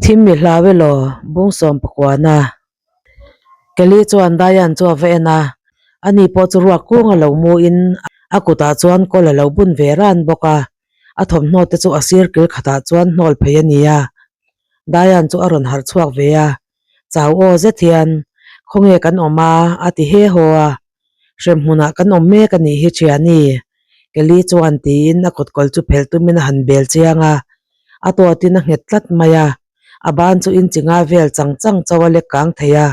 Thim mi hlau elaw bung sawm pakuana. Kelly chuan Diane chu a va en a, ani pawh chu ruak kung a lo mu in a kutah chuan kawl a lo bun ve ran bawk a, a thawmhnaw te chu a sir kil khatah chuan hnawl phei a ni a. Diane chu a rawn harh chhuak ve a, chau aw zet hian khawnge kan awm a a ti he haw a, hrem hmunah kan awm mek a nih hi thiani Kelly chuan tiin a kawtkawl chu phelh tumin a han bel chiang a, a tawtin a nghet tlat mai a, a ban chu inchi nga vel chang chang chauh a lek kang thei a,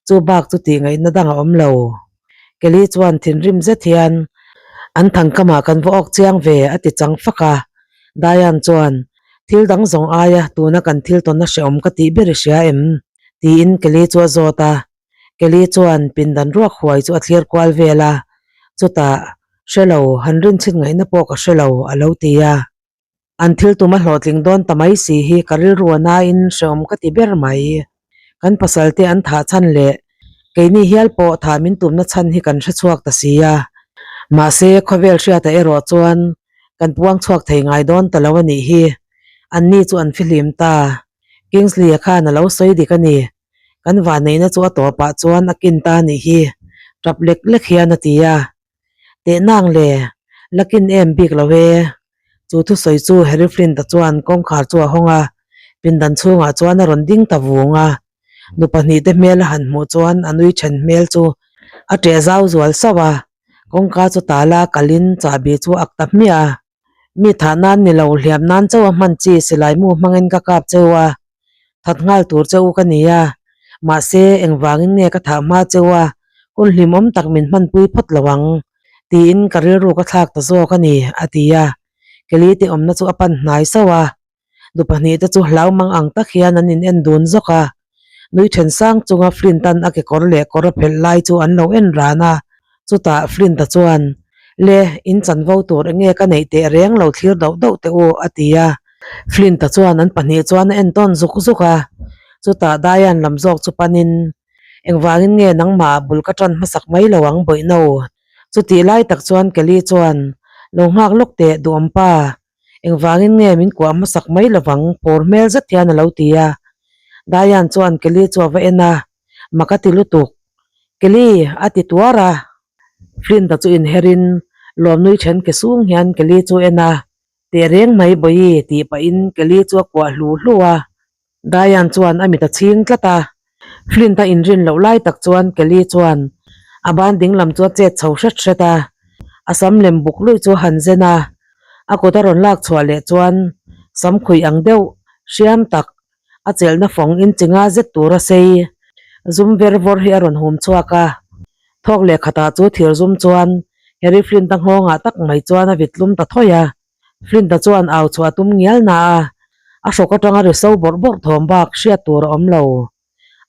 chu bak chu tih ngaihna dang a awm lo. Kelly chuan thinrim zet hian an thangkamah kan va awk chiang ve a ti chang fak a, Diane chuan thil dang zawng aia tuna kan thil tawn a hrehawm ka tih ber i hria em? tiin Kelly chu a zawt a. Kelly chuan pindan ruak huai chu a thlir kual vel a, chutah, Hre lo, han rinchhin ngaihna pawh ka hre lo, a lo ti a. An thil tum a hlawhtling dawn ta mai si hi ka rilru a nain hrehawm ka ti ber mai. Kan pasal te an thah chhan leh keini hial pawh thah min tumna chhan hi kan hre chhuak ta si a. Mahse, khawvel hriata erawh chuan kan puang chhuak thei ngai dawn ta lo a nih hi. Anni chu an fihlim ta. Kingsley-a khan a lo sawi dik a ni. Kan vanneihna chu a tawpah chuan a kin ta a nih hi, tap lek lek hian a ti a. Tehnang le, la kin em bik lo e. Chu thusawi chu Harry Flint-a chuan kawngkhar chu a hawng a, pindan chhungah chuan a rawn ding ta vung a. Nu pahnihte hmel a han hmuh chuan a nui then hmel chu a ṭeh zau zual sauh a, kawngka chu tala kalin chahbi chu a ak ta hmiah a. Mi thah nan ni lo, hliam nan chauh a hman chi silai mu hmangin ka kap cheu a, that nghal tur che u ka ni a, mahse engvangin nge ka thah hma cheu a, hun hlimawm tak min hmanpui phawt lo ang, tiin ka rilru ka thlak ta zawk a ni, a ti a. Kelly te awmna chu a pan hnai sauh a, nu pahnih te chu hlau mang ang tak hian an in en dun zawk a, nui then sang chunga Flint-a'n a kekawr leh kawr a phelh lai chu an lo en ran a, chutah Flint-a chuan, Le, in chanvo tur enge ka neih teh reng lo thlir doh doh teh u, a ti a. Flint-a chuan an pahnih chuan a en tawn zuk zuk a, chutah Diane lam zawk chu panin, Engvangin nge nangmah bul ka tan hmasak mai lo ang bawihno? Chutih lai tak chuan Kelly chuan, Lo nghak lawk teh duhawmpa, Engvangin nge min kuah hmasak mai lovang pawr hmel zet hian a lo ti a. Diane chuan Kelly chu a va en a, Mak a ti lutuk. Kelly! a ti tuar a. Flint-a chu inherin lawmnui then ke sung hian Kelly chu a en a, Tehreng mai bawi tih pahin Kelly chu a kuah hlu hlu a. Diane chuan a mit a chhing tlat a. Flint-a inrin loh lai tak chuan Kelly chuan a ban ding lam chu a chet chho hret hret a, a sam lem buk luih chu a han zen a, a kut a rawn lak chhuah leh chuan sam khuih ang deuh hriam tak a chelhna fawng inchi nga zet tur a sei zum ver vawr hi a rawn hum chhuak a. Thawk leh khatah chu thir zum chuan Harry Flint-a nghawngah tak mai chuan a vit tlum ta thawi a. Flint-a chuan au chhuah tum ngial na a, a hrawk atanga ri so bawrh bawrh thawm bak hriat tur a awm lo.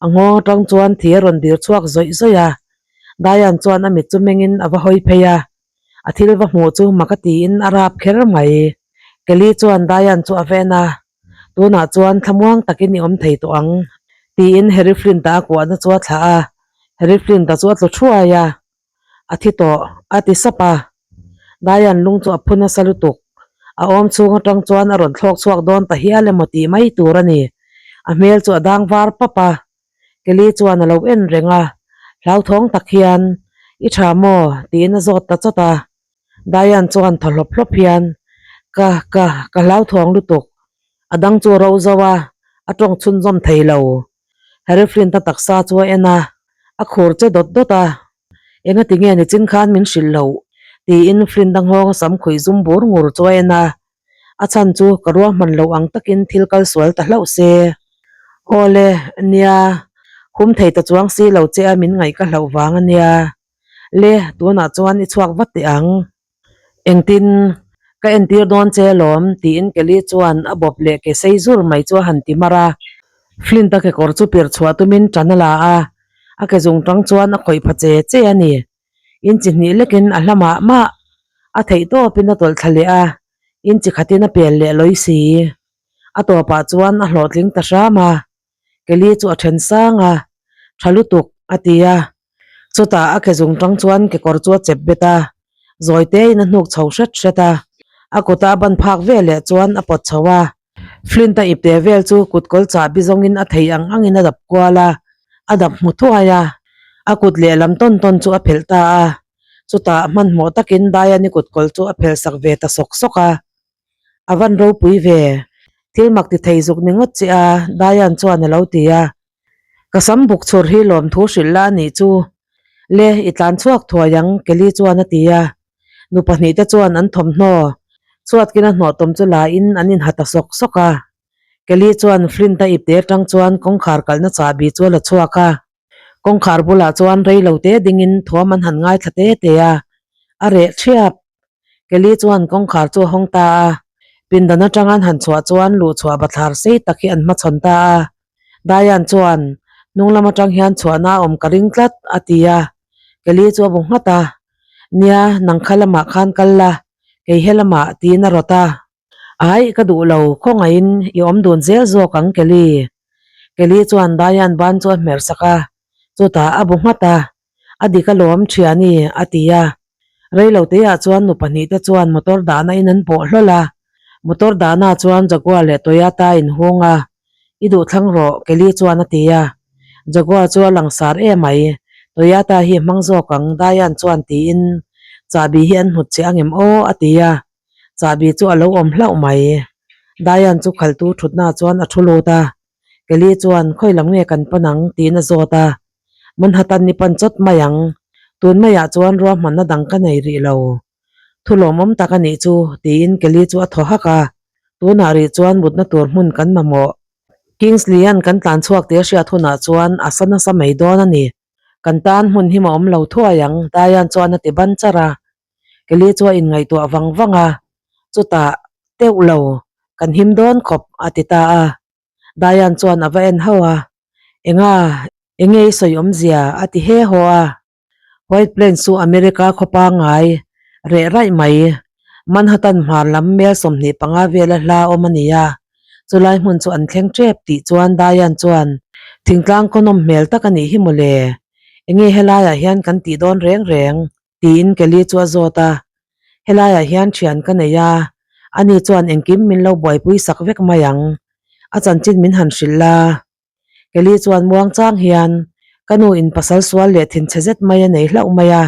A nghawng atang chuan thi a rawn dir chhuak zawih zawih a, Diane chuan a mit chu mengin a va hawi phei a, a thil va hmuh chu mak a tiin a rap kher mai. Kelly chuan Diane chu a ven a, Tunah chuan thlamuang takin i awm thei tawh ang, tiin Harry Flint-a a kuahna chu a thlah a, Harry Flint-a chu a tlu thuai a. A thi tawh, a ti sap a. Diane lung chu a phu nasa lutuk. A awm chhung atang chuan a rawn thlawk chhuak dawn ta hial emaw tih mai tur a ni. A hmel chu a dang var pap a. Kelly chuan a lo en reng a, hlauthawng tak hian, I tha maw? tiin a zawt ta chawt a. Diane chuan thaw hlawp hlawp hian, Ka, ka, ka hlauthawng lutuk. A dang chu a ro zo a, a tawng chhunzawm thei lo. Harry Flint a taksa chu a en a, a khur che dawt dawt a, Engati nge ni chin khan min hrilh loh? tiin Flint a nghawng a sam khuih zum bur ngur chu a en a, a chhan chu ka ruahman loh ang takin thil kal sual ta hlauh se. Awle, nia, hum thei ta chuang si lo che a min ngaih ka hlauh vang a nia. Le, tunah chuan i chhuak vat teh ang. Engtin ka entir dawn che alawm tiin Kelly chuan a bawp leh ke sei zur mai chu a han ti mar a. Flint-a kekawr chu pir chhuah tumin tan a la a, a ke zung tang chuan a khawih pha che che a ni. Inchi hnih lekin a hla mah mah a theih tawpin a tawlh thla leh a, inchi khatin a pel leh lawi si. A tawpah chuan a hlawhtling ta hram a. Kelly chu a then sang a, Tha lutuk, a ti a. Chutah a ke zung tang chuan kekawr chu a chep bet a, zawi tein a hnuk chho hret hret a. A kuta a ban phak ve leh chuan a pawt chho a. Flint a ipte vel chu kutkawl chahbi zawngin a thei ang angin a dap kual a, a dap hmu thuai a, a kut lehlam tawn tawn chu a phelh ta a. Chutah hmanhmawh takin Diane-i kutkawl chu a phelh sak ve ta sawk sawk a. A van ropui ve, thil mak ti thei zuk ni ngawt che a, Diane chuan a lo ti a. Ka sam buk chhur hi lawmthu hrilh la a nih chu. Le, i tlan chhuak thuai ang, Kelly chuan a ti a. Nu pahnihte chuan an thawmhnaw chhuatkina hnawh tawm chu la in an inha ta sawk sawk a. Kelly chuan Flint-a ipte atang chuan kawngkhar kalhna chahbi chu a la chhuak a. Kawngkhar bulah chuan rei lo te dingin thuam an han ngaithla te te a, a reh thiap. Kelly chuan kawngkhar chu a hawng ta a, pindan atang an han chhuah chuan luhchhuah bathlar sei tak hi an hmachhawn ta a. Diane chuan, Hnung lam atang hian chhuahna a awm ka ring tlat, a ti a. Kelly chu a bu nghat a, Nia, nang kha lamah khan kal la, kei he lamah, tiin a rawt a. Ai, ka duh lo, khawngaihin i awm dun zel zawk ang Kelly. Kelly chuan Diane ban chu a hmer sak a, chutah a bu nghat a, A dik alawm thiani, a ti a. Reiloteah chuan nu pahnihte chuan motor dahna in an pawh hlawl a. Motor dahna chuan Jaguar leh Toyota a inhung a, I duh thlang rawh, Kelly chuan a ti a. Jaguar chu a langsar em mai, Toyota hi a hmang zawk ang, Diane chuan tiin, Chahbi hi an hnut che angem aw, a ti a. Chahbi chu a lo awm hlauh mai. Diane chu khaltu thutna chuan a thu lut a. Kelly chuan, Khawi lam nge kan pan ang? tiin a zawt a. Manhattan ni pan chawt mai ang. Tun maiah chuan ruahmanna dang ka nei rih lo. Thu lawmawm tak a nih chu, tiin Kelly chu a thaw hak a. Tunah rih chuan mutna tur hmun kan mamawh. Kingsley-a'n kan tlan chhuak tih a hriat hunah chuan a sa nasa mai dawn a ni. Kan tan hmun him a awm lo thuai ang, Diane chuan a ti ban charh a. Kelly chu a inngaihtuah vang vang a, chutah, Teuh lo, kan him dawn khawp, a ti ta a. Diane chuan a va en hauh a, Enga, enge i sawi awmzia? a ti he haw a. White Plains chu America khaw pangngai reh raih mai, Manhattan hmar lam mel 25 vela hla awm a ni a. Chulai hmun chu an thleng tep tih chuan Diane chuan, Thingtlang khaw nawm hmel tak a nih hi mawle, enge helaiah hian kan tih dawn reng reng? Tiin Kelly chu a zawt a, Helaiah hian thian ka nei a, ani chuan engkim min lo buaipui sak vek mai ang. A chanchin min han hrilh la. Kelly chuan muang chang hian, Ka nu in pasal sual leh thinchhe zet mai a nei hlauh mai a,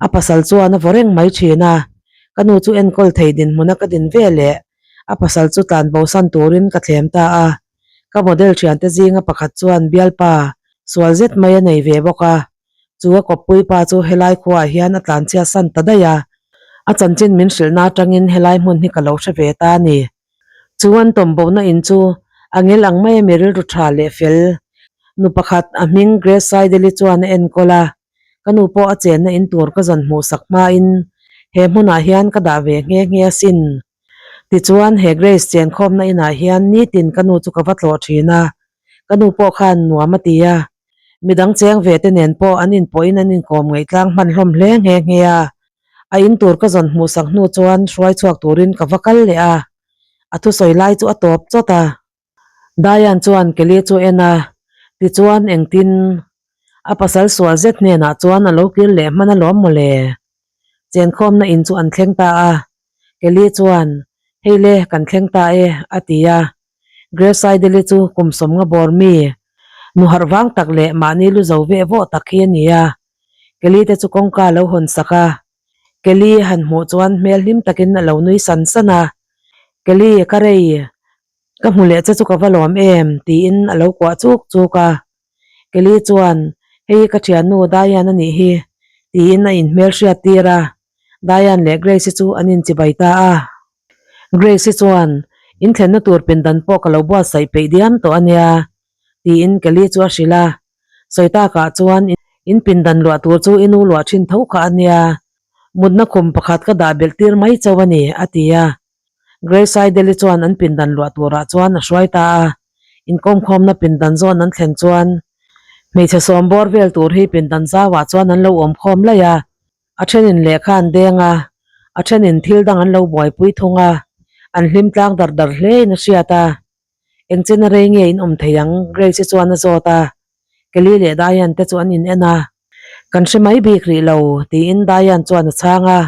a pasal chuan a vaw reng mai thin a, ka nu chu enkawl thei dinhmuna ka din ve leh a pasal chu tlan bosan turin ka thlem ta a. Ka model thiante zinga pakhat chuan bialpa sual zet mai a nei ve bawk a, Chu a kawppui pa chu helai khuaah hian a tlanchhia san ta daih a, a chanchin min hrilhna atangin helai hmun hi ka lo hre ve ta a ni. Chu an tawmbohna in chu a ngel ang mai a mi rilru tha leh fel. Nu pakhat a hming Grace Saideli chuan a enkawl a, ka nu pawh a chenna in tur ka zawn hmuhsak hmain he hmunah hian ka dah ve nghe nghe asin. Tichuan he Grace chenkhawmna inah hian nitin ka nu chu ka va tlawh thin a, ka nu pawh khan nuam a ti a. Midang cheng ve te nen pawh an inpawhin an inkawm ngaihtlang hman hlawm hle nghe nghe a. A in tur ka zawn hmuhsak hnu chuan hruai chhuak turin ka va kal leh a, a thusawi lai chu a tawp chawt a. Diane chuan Kelly chu en a, tichuan engtin a pasal sual zet hnenah chuan a lo kir leh hman alawm mawle. Chenkhawmna in chu an thleng ta a, Kelly chuan, Hei le, kan thleng ta e, a ti a. Grace-Ideli chu kum sawmnga bawr mi, nu harh vang tak leh mahni lu zo veh vawh tak hi a ni a. Kelly te chu kawngka a lo hawn sak a. Kelly han hmuh chuan hmel hlim takin a lo nui san san a. Kelly, ka rei, ka hmu leh che chu ka va lawm em? tiin a lo kuah chuk chuk a. Kelly chuan, Hei ka thiannu Diane a nih hi, tiin a inhmel hriat tir a. Diane leh Grace-i chu an inchibai ta a. Grace-i chuan, In thlenna tur pindan pawh ka lo buatsaih peih diam tawh a nia, tiin Kelly chu a hrilh a. Sawi takah chuan, In pindan luah tur chu i nu luah thin tho kha a nia, mutna khum pakhat ka dah belh tir mai chauh a ni, a ti a. Grace Ideli chuan an pindan luah turah chuan a hruai ta a. Inkawmkhawmna pindan zawn an thlen chuan hmeichhe sawm bawr vel tur hi pindan zauah chuan an lo awmkhawm laih a. A thenin lehkha an deng a, a thenin thil dang an lo buaipui thung a, an hlim tlang dar dar hle in a hriat a. Eng chen a rei nge in awm thei ang? Grace-i chuan a zawt a. Kelly leh Diane te chu an in en a. Kan hre mai bik rih lo, tiin Diane chuan a chhang a.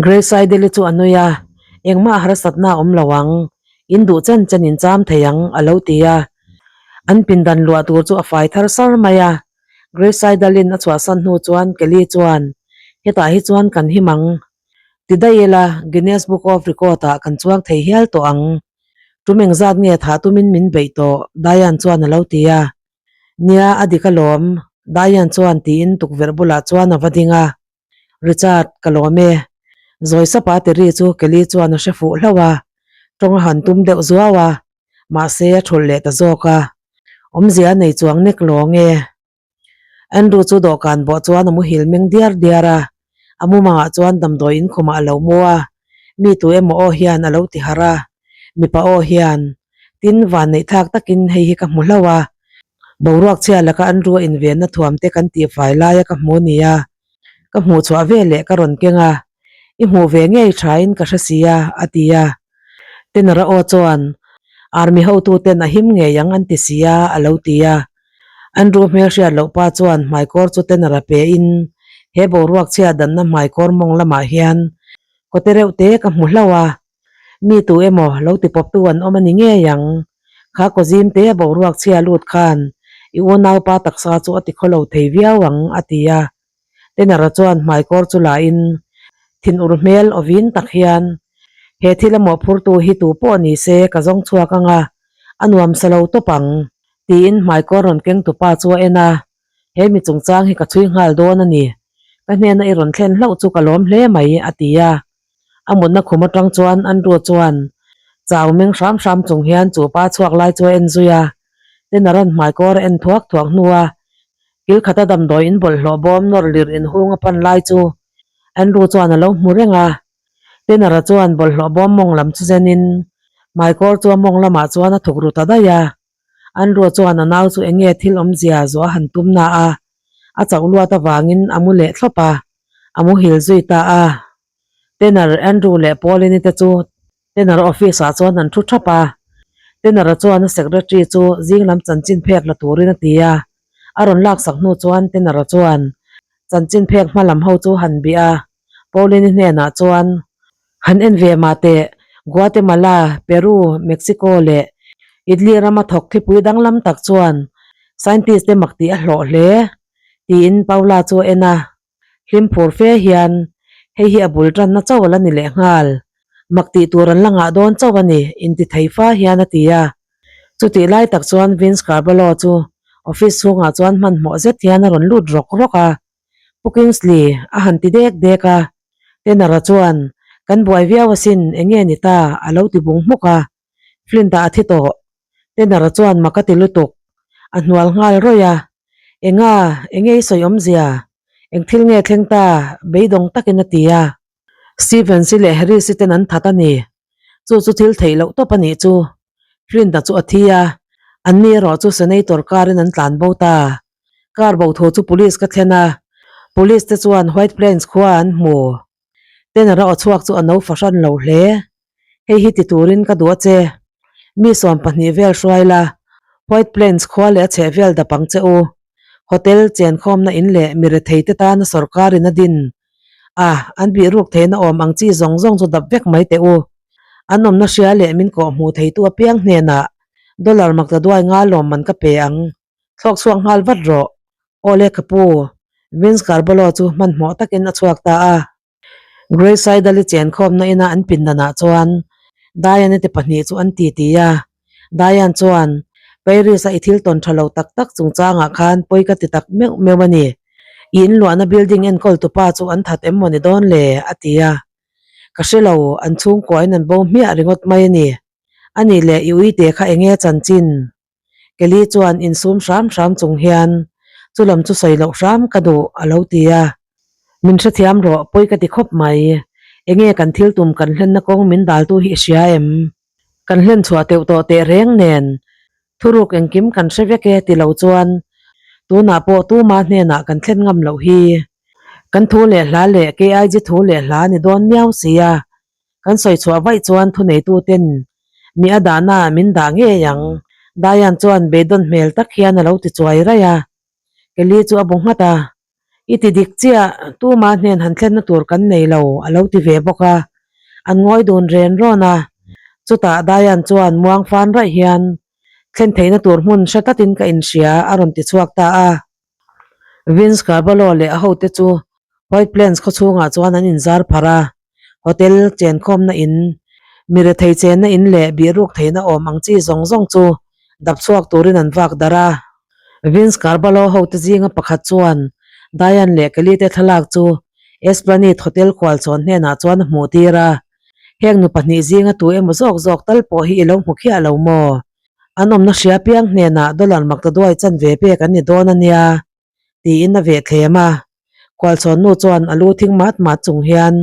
Grace-i Deli chu a nui a, Engmah harsatna a awm lo ang. In duh chen chen in cham thei ang, a lo ti a. An pindan luah tur chu a fai thar sar mai a. Grace Saidalin a chhuahsan hnu chuan Kelly chuan, Hetah hi chuan kan him ang. Ti daih ila, Guinness Book of Record ah kan chuang thei hial tawh ang. Tum engzat nge thah tumin min beih tawh, Diane chuan a lo ti a. Nia, a dik alawm, Diane chuan tiin tukverh bulah chuan a va ding a. Richard, ka lawm e. Zawi sapa ti ri chu Kelly chuan a hre fuh hlauh a, tawng a han tum deuh zuau a, mahse a thulh leh ta zawk a. Awmzia a nei chuang nek lawng e. Andrew chu dawhkan bawh chuan a muhil meng diar diar a, a mumangah chuan damdawi inkhumah a lo mu a, mi tu emaw aw hian a lo ti harh a, mipa aw hian, Tin, van neih thlak takin hei hi ka hmu hlauh a, boruak chhia laka Andrew a invenna thuam te kan tihfai laia ka hmu nia, ka hmuh chhuah ve leh ka rawn keng a, i hmuh ve ngei thain ka hre si a, a ti a. Tenor-a aw chuan, Army hotuten a him ngei ang an ti si a, a lo ti a. Andrew hmelhriat loh pa chuan hmaikawr chu Tenor-a pe in, He boruak chhia danna hmaikawr mawng lamah hian kawte reuh te ka hmu hlauh a, Mi tu emaw lo ti pawptu an awm a ni ngei ang. Kha kawzim te boruak chhia lut khan i unaupa taksa chu a ti khawlo thei viau ang, a ti a. Tenara chuan hmaikawr chu la in thinur hmel awin tak hian, He thil a mawhphurtu hi tu pawh ni se ka zawng chhuak ang a, a nuam sa lo tawp ang, tiin hmaikawr rawn keng tupa chu a en a. He mi chungchang hi ka chhui nghal dawn a ni. Ka hnena i rawn thlen hlauh chu ka lawm hle mai, a ti a. A mutna khum atang chuan Andrew chuan chau meng hram hram chung hian chu pa chhuak lai chu a en zui a. Tenaran hmaikawr a en thuak thuak hnu a, kil khata damdawi in bawlhhlawh bawm nawr lir inhung a pan lai chu Andrew chuan a lo hmu reng a. Tenara chuan bawlhhlawh bawm mawng lam chu zenin hmaikawr chu a mawng lamah chuan a thuk ru ta daih a. Andrew chuan a nau chu eng nge thil awmzia zawh a han tum na a, a chauh luat avangin a mu leh thlawp a, a muhil zui ta a. Tenor Andrew leh Pauline te chu Tenor office ah chuan an thu thap a. Tenor-a chuan a secretary chu zing lam chanchin phek la turin a ti a. A rawn laksak hnu chuan Tenor-a chuan chanchin phek hma lam ho chu han bih a. Pauline hnenah chuan, Han en ve mah teh, Guatemala, Peru, Mexico leh Italy rama thawk thlipui danglam tak chuan scientist te mak tih a hlawh hle, tiin Paula chu a en a. Hlim phur fe hian hei hi a bul tanna chauh a la ni leh nghal. Mak tih tur an la ngah dawn chauh a ni, inti thei fa hian a ti a. Chutih lai tak chuan Vince Carballo chu office chhungah chuan hmanhmawh zet hian a rawn lut rawk rawk a. Pu Kingsley a han ti dek dek a. Tenor-a chuan, Kan buai viau asin, eng nge ni ta? a lo ti bung hmuk a. Flint-ah a thi tawh. Tenor-a chuan mak a ti lutuk. A hnual nghal rawih a. Enga, enge i sawi awmzia? Eng thil nge thleng ta? Beidawng takin a ti a. Stevens-i leh Harris-i ten an that a ni. Chu chu thil theih loh tawp a nih chu. Flint-a chu a thi a. Anni erawh chu Senator car-in an tlan bo ta. Car bo thu chu police ka thlen a. Police te chuan White Plains khua an hmu. Tenor-a aw chhuak chu a no fahran lo hle. Hei hi ti turin ka duh a che. Mi 20 vel hruai la, White Plains khua leh a chheh vel dap ang che u. Hotel chenkhawmna in leh mi rethei te tana sawrkarin a din a, an bihruk theihna awm ang chi zawng zawng chu dap vek mai teh u. An awmna hria leh min kawh hmuh theitu apiang hnenah dollar maktaduai nga lawmman ka pe ang. Thlawk chhuak nghal vat rawh. Aw le ka pu. Vince Carbolo chu hmanhmawh takin a chhuak ta a. Grace Saidali chenkhawmna ina an pindanah chuan Diane-i te pahnih chu an titi a. Diane chuan, Paris-a i thil tawn tha lo tak tak chungchangah khan pawi ka ti tak meuh meuh a ni. I inluahna building enkawl tupa chu an that em maw ni dawn le? a ti a. Ka hre lo, an chhungkuain an bo hmiah ringawt mai a ni. A nih leh i uite kha enge chanchin? Kelly chuan insum hram hram chung hian, Chu lam chu sawi loh hram ka duh, a lo ti a. Min hrethiam rawh, pawi ka ti khawp mai. Enge kan thil tum kan hlenna kawng min daltu hi i hria em? Kan hlen chhuah teuh tawh teh reng nen, thuruk engkim kan hre vek e ti lo chuan tunah pawh tuma hnenah kan thlen ngam loh hi. Kan thu leh hla leh KIG thu leh hla ni dawn miau sia, Kan sawi chhuah vaih chuan thuneituten mi a dahna ah min dah ngei ang. Diane chuan beidawn hmel tak hian a lo ti chuai raih a. Kelly chu a bu nghat a, I ti dik chiah, tuma hnen han thlenna tur kan nei lo, a lo ti ve bawk a. An ngawi dun ren rawn a. Chutah Diane chuan muang fan raih hian thlen theihna tur hmun hre tlatin ka inhria a rawn ti chhuak ta a. Vince Carballo leh a hote chu White Plains khawchhungah chuan an inzar pharh a, hotel chenkhawmna in, mi rethei chenna in leh bihruk theihna awm ang chi zawng zawng chu dap chhuak turin an vak darh a. Vince Carballo hote zinga pakhat chuan Diane leh Kelly te thlalak chu Esplanade Hotel khualchhawn hnenah chuan a hmuh tir a, Heng nu pahnih zinga tu emaw zawk zawk tal pawh hi i lo hmu khiah lo maw? An awmna hria piang hnenah dollar maktaduai chanve pek an ni dawn a nia, tiin a veh thlem a. Khualchhawn nu chuan a lu thing mat mat chung hian,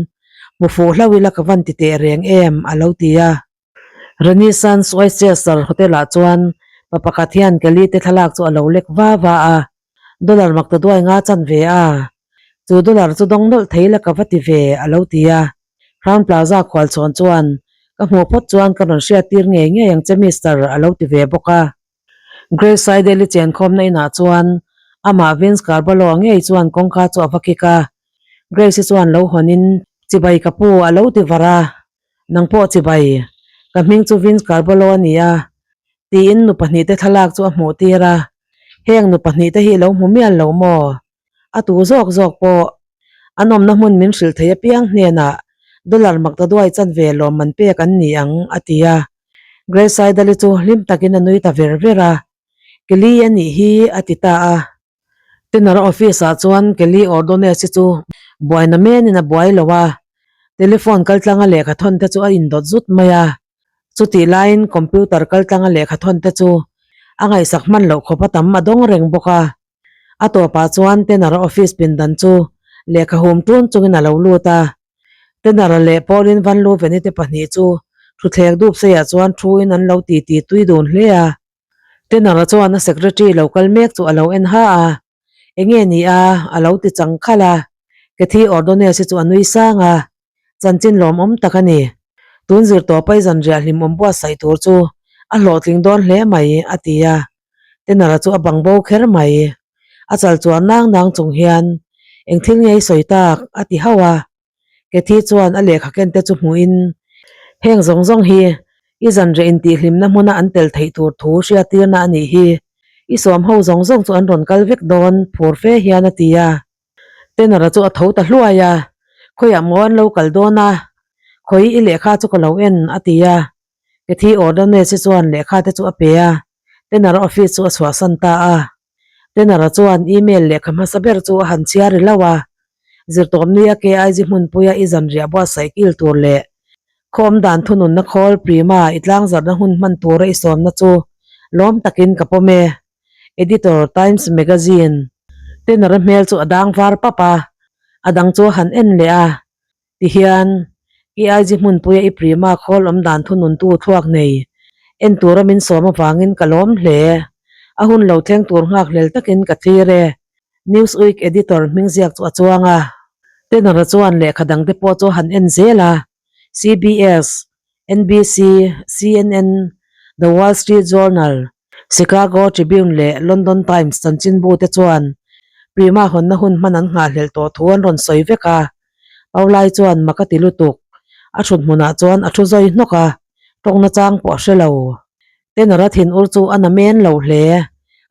Hmu fuh hlauh ila ka van ti teh reng em? a lo ti a. Renaissance Westchester Hotel-ah chuan pa pakhat hian Kelly te thlalak chu a lo lek va va a, Dollar maktaduai nga chanve a, chu dollar chu dawng nawlh thei la ka va ti ve, a lo ti a. Crown Plaza khualchhawn chuan, Ka hmuh phawt chuan ka rawn hriat tir ngei ngei ang che Mister, a lo ti ve bawk a. Grace Seidel-i chenkhawmna inah chuan amah Vince Carballo ngei chuan kawngka chu a va kik a. Grace-i chuan lo hawnin, Chibai ka pu, a lo ti var a. Nang pawh chibai, ka hming chu Vince Carballo a ni a, tiin nu pahnihte thlalak chu a hmuh tir a. Heng nu pahnihte hi i lo hmu mial lo maw? A tu zawk zawk pawh an awmna hmun min hrilh thei apiang hnenah dollar maktaduai chanve lawmman pek an ni ang, a ti a. Grace Saidali chu hlim takin a nui ta ver ver a, Kelly a nih hi, a ti ta a. Tenor office-ah chuan Kelly Ordonez-i chu buaina menin a buai lo a, telephone kaltlanga lehkha thawn te chu a indawt zut mai a. Chutih laiin computer kaltlanga lehkha thawn te chu a ngaihsak hman loh khawp a tam a dawng reng bawk a. A tawpah chuan Tenor office pindan chu lehkha hum tun chungin a lo lut a. Tenor leh Pauline Van Leuven-i te pahnih chu thuthleng dup seiah chuan thuin an lo titi tui dun hle a. Tenor chuan a secretary lo kal mek chu a lo en ha a, Enge ni a? a lo ti chang khalh a. Cathy Ordonez-i chu a nui sang a, Chanchin lawmawm tak a ni. Tun zir tawh pai zanriah hlimawm buatsaih tur chu a hlawhtling dawn hle mai, a ti a. Tenor chu a bang bo kher mai. A chal chuan nang nang chung hian, Eng thil nge i sawi tak? a ti hauh a. Cathy chuan a lehkha ken te chu hmuhin, Heng zawng zawng hi i zanriah intihhlimna hmuna an tel theih tur thu hriattirna a nih hi. I sawm ho zawng zawng chu an rawn kal vek dawn, phur fe hian a ti a. Tenor-a chu a tho ta hluai a, Khawiah maw an lo kal dawn a? Khawi i lehkha chu ka lo en, a ti a. Cathy Ordonez-i chuan lehkha te chu a pe a, Tenor office chu a chhuahsan ta a. Tenor-a chuan email lehkha hmasa ber chu a han chhiar ri hlauh a, Zirtawpni a KIG hmunpuia i zanriah buatsaih kil tur leh khawm dan thununna khawl Prima i tlangzarhna hun hman tura i sawmna chu lawm takin ka pawm e. Editor, Times Magazine. Tenor-a hmel chu a dang var pap a, a dang chu a han en leh a. Tihian, KIG hmunpuia i Prima khawl awm dan thununtu thluak nei en tura min sawm avangin ka lawm hle. A hun lo thleng tur nghak hlel takin ka thlir e. Newsweek editor hming ziak chu a chuang a. Tenor-a chuan lehkha dangte pawh chu a han en zel a, CBS, NBC, CNN, The Wall Street Journal, Chicago Tribune leh London Times chanchinbu te chuan Prima hawnna hun hman an nghahhlelh tawh thu an rawn sawi vek a. Paulai chuan mak a ti lutuk. A thut hmunah chuan a thu zawi hnawk a, tawngna chang pawh a hre lo. Tenor-a thin ur chu a na men lo hle.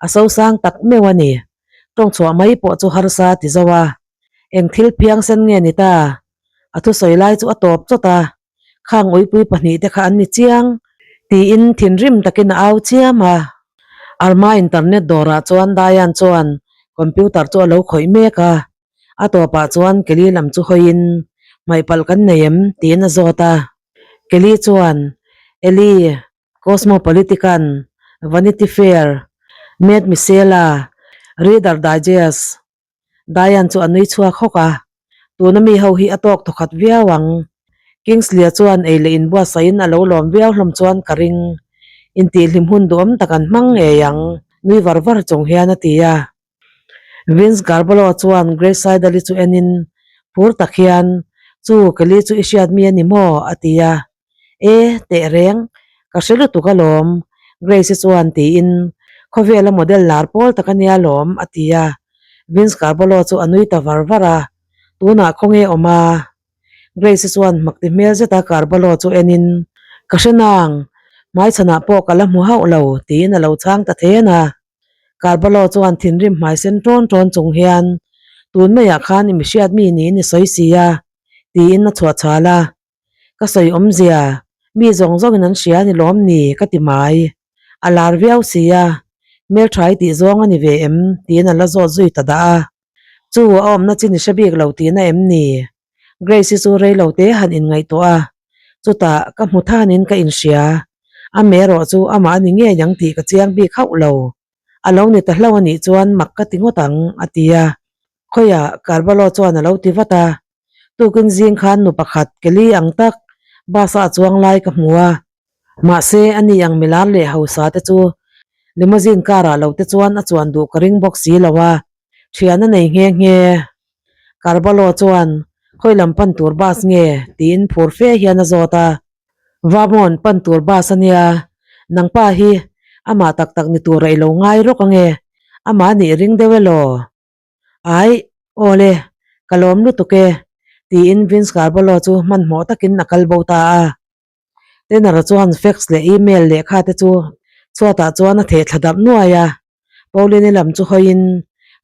A sosang tak meuh a ni. Tawng chhuah mai pawh chu harsa a ti zo a. Eng thil phiangsen nge ni ta? A thusawi lai chu a tawp chawt a. Khang uipui pahnihte kha an ni chiang, tiin thinrim takin a au chiam a. Arma internet dawrah chuan Diane chuan computer chu a lo khawih mek a, a tawpah chuan Kelly lam chu hawiin, Hmaihpalh kan nei em? tiin a zawt a. Kelly chuan, Ellie, Cosmopolitican, Vanity Fair, Mad Michela, Reader Digest, Diane chu a nui chhuak hawk a, tuna mi ho hi a tawk thawkhat viau ang. Kingsley-a chuan ei leh inbuatsaihin a lo lawm viau hlawm chuan ka ring. Intihhlim hun duhawm tak an hmang ngei ang, nui var var chung hian a ti a. Vince Garbolo chuan Grace Seidel-i chu enin phur tak hian, Chu, Kelly chu i hriat mi a ni maw? a ti a. E, teh reng, ka hre lutuk alawm, Grace-i chuan tiin, Khawvela model lar pawl tak a nia lawm, a ti a. Vince Carbolo chu a nui ta var var a, Tunah khawnge awm a? Grace-i chuan hmakti hmel zeta Carbolo chu enin, Ka hre nang, hmaichhanah pawh ka la hmu hauh lo, tiin a lo chhang ta then a. Carballo chuan thinrim hmai sen ṭawn ṭawn chung hian, Tun maiah khan i mihriat mi niin i sawi si a, tiin a chhuah chhal a. Ka sawi awmzia, mi zawng zawngin an hria ni lawm ni, ka ti mai. A lar viau si a, hmelṭha i tih zawng a ni ve em? tiin a la zawt zui ta dah a. Chu a awmna chin i hre bik lo tihna em ni? Grace-i chu rei lo te han inngaihtuah a, chutah ka hmu thanin ka inhria. Amaherawh chu amah a ni ngei ang tih ka chiang bik hauh lo. A lo ni ta hlauh a nih chuan mak ka ti ngawt ang, a ti a. Khawiah Carvalho chuan a lo ti vat a. Tukin zing khan nu pakhat Kelly ang tak bus-a a chuang lai ka hmu a. Mahse, ani ang milar leh hausa te chu limousine car-ah lo te chuan a chuan duh ka ring bawk si lo a, thian a nei nghe nghe. Carvalho chuan, Khawi lam pan tur bus nge? tiin phur fe hian a zawt a. Vamon pan tur bus a nia, nangpa hi amah tak tak ni tura i lo ngai rawk ange, amah nih ring deuh elaw? Aih, aw le, ka lawm lutuk e, tiin Vince Carvalho chu hmanhmawh takin a kal bo ta a. Tenor chuan fax leh email lehkha te chu chhuatah chuan a theh thla darh nuai a. Pauline lam chu hawiin,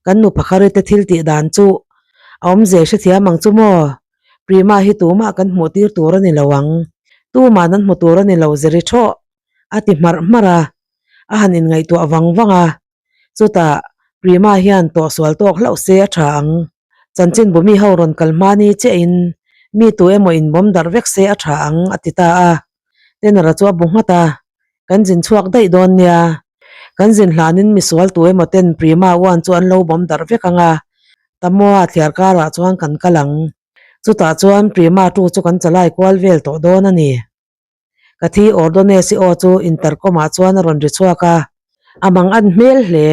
Kan nu Pakhari te thil tih dan chu a awmze hrethiam ang chu maw? Prima hi tumah kan hmuh tir tur a ni lo ang. Tuman an hmu tur a ni lo zeri thawh, a ti hmarh hmarh a. A han inngaihtuah vang vang a. Chutah, Prima hian tawhsual tawk hlauh se a tha ang. Chanchin bu mi ho rawn kal hma ni chiahin mi tu emaw inbawm darh vek se a tha ang a ti ta a. Tenor-a chu a bu nghat a, Kan zin chhuak daih dawn nia. Kan zin hlanin misual tu emaw ten Prima uan chu an lo bawm darh vek ang a, Tamoa thliar karah chuan kan kal ang. Chutah chuan Prima tu chu kan chalai kual vel tawh dawn a ni. Ka thi Ordonez-i aw chu intercom-ah chuan a rawn ri chhuak a, a mang an hmel hle.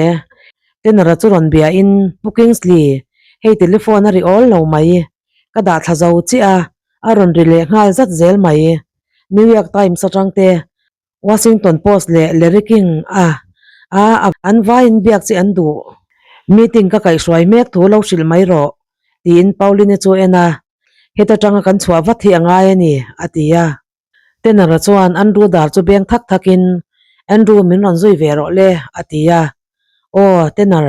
Tenor-a chu rawn biain, Pu Kingsley, hei telephone a ri awl lo mai. Ka dah thla zo chiah a, a rawn ri leh nghal zat zel mai. New York Times atang te, Washington Post leh Larry King a a an vaiin biak chi an duh. Meeting ka kaihhruai mek thu lo hrilh mai rawh, tiin Pauline chu a en a. Heta tanga kan chhuah vat hi a ngai a ni, a ti a. Tenor-a chuan Andrew dar chu beng thak thakin, Andrew min rawn zui ve rawh le, a ti a. Aw, Tenor.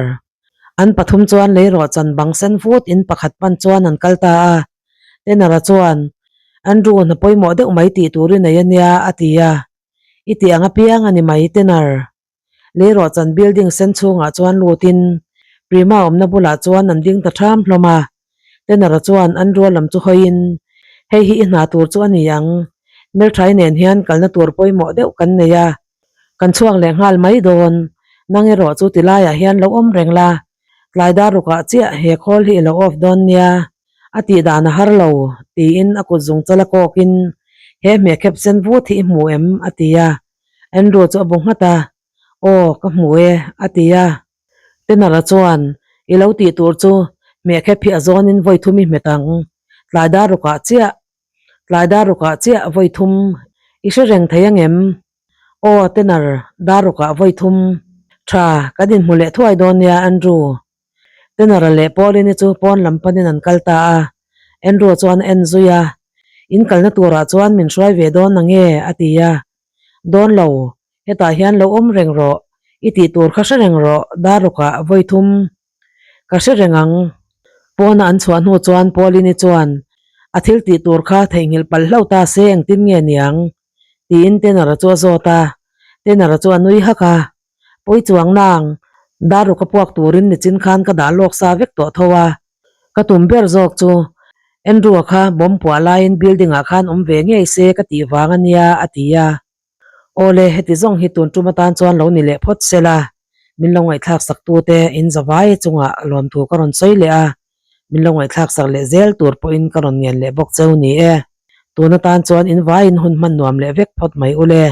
An pathum chuan lei rawh chan bang sen vut in pakhat pan chuan an kal ta a. Tenor-a chuan, Andrew hna pawimawh deuh mai tih tur i nei a nia, a ti a. I tih ang apiang a ni mai, Tenor. Leirawhchan building sen chhungah chuan lutin Prima awmna bulah chuan an ding ta ṭham hlawm a. Tenor-a chuan an rual lam chu hawiin, Hei hi i hna tur chu a ni ang. Hmelṭhai nen hian kalna tur pawimawh deuh kan nei a, kan chhuak leh nghal mai dawn. Nang erawh chu tilaiah hian lo awm reng la, tlai dar rukah chiah he khawl hi i lo off dawn nia, a tih dan a har lo, tiin a kut zung chala kawkin, He hmehkhep sen vut hi i hmu em? a ti a. Andrew chu a bu nghat a, Aw, ka hmu e, a ti a. Tenor-a chuan, I lo tih tur chu hmehkhep hi a zawnin vawi thum i hmet ang. Tlai dar rukah chiah, tlai dar rukah chiah vawi thum i hre reng thei angem? Aw, Tenor, dar rukah vawi thum. Tha, kan inhmu leh thuai dawn nia, Andrew. Tenor-a leh Pauline-i chu pawn lam panin an kal ta a. Andrew chuan a en zui a, In kalna turah chuan min hruai ve dawn nange? a ti a. Dawn lo, hetah hian lo awm reng rawh, i tih tur kha hre reng rawh, Darukah vawi thum ka hre reng ang. Pawna an chhuah hnu chuan Pauline-i chuan a thil tih tur kha theihnghilh palh hlauh ta se engtin nge niang? tiin Tenor-a chu a zawt a. Tenor-a chu a nui hak a, Pawi chuang nang, Daruk a puak turin nichin khan ka dah lawk sa vek tawh tho a. Ka tum ber zawk chu Andrew-a kha bomb puah laiin building ah khan awm ve ngei se ka tih vang a nia, a ti a. Awle, heti zawng hi tun tum atan chuan lo ni leh phawt se la, min lo ngaihthlak sak tute in zavai chungah lawmthu ka rawn sawi leh a, min lo ngaihthlak sak leh zel tur pawhin ka rawn ngen leh bawk cheu ni e. Tun atan chuan in vaiin hun hman nuam leh vek phawt mai ule.